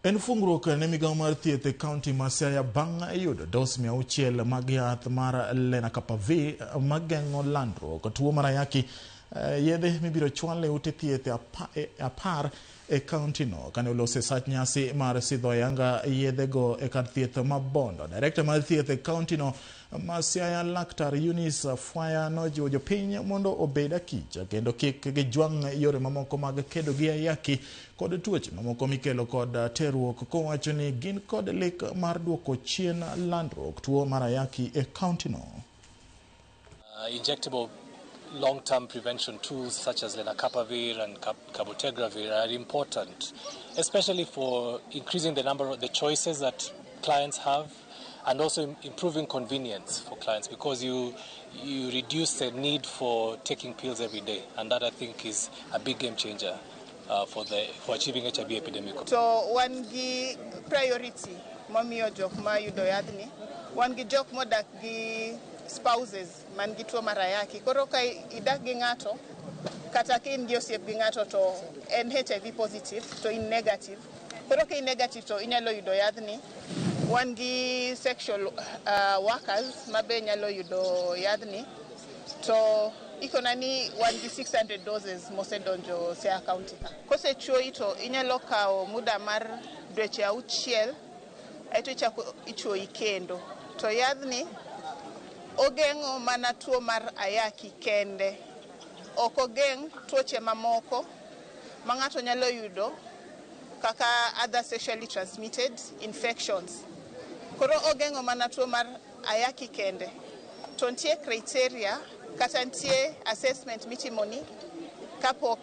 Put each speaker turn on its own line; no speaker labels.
En fungruok ne migawo mar thieth e kaunti ma Siaya bang' yudo dos 600 mag yath mar Lenacapavir mageng'o landruok tuo mar ayaki. Yedhe mibiro chwal e ute thieth 10 e kaunti no. Kane oloso e sach nyasi mar sidho ayanga yedhego e kar thieth ma Bondo, Direkta mar thieth e kaunti no ma Siaya Laktar Eunice Fwaya nojiwo jopiny mondo obed akicha kendo kik gijwang' yore mamoko mag kedo gi ayaki kod tuoche mamoko mikelo kod terruok, kowacho ni gin kod lek mar duoko chien landruok tuo mar ayaki e kaunti no.
Injectable long-term prevention tools such as lenacapavir and cabotegravir are important, especially for increasing the number of the choices that clients have and also improving convenience for clients, because you reduce the need for taking pills every day, and that I think is a big game changer for achieving HIV epidemic.
To wan gi priority momiyo jok ma yudo yadhni, wan gi jok modak gi spouses man gi tuo mar ayaki. Koro ka idak gi ng'ato kata ka in gi osiep gi ng'ato to en HIV positive to in negative, koro ka in negative to inyalo yudo yadhni. Wan gi sexual workers ma be nyalo yudo yadhni. To ikona ni wan gi 600 doses mosedonjo Siaya County ka. Kosechuoyi to inyalo kawo muda mar dweche 6 aeto ichako ichuoyi kendo. To yadhni ogeng'o mana tuo mar ayaki kende, ok ogeng' tuoche mamoko ma ng'ato nyalo yudo kaka other sexually transmitted infections. Koro ogeng'o mana tuo mar ayaki kende. To nitie criteria kata nitie assessment mitimoni kapok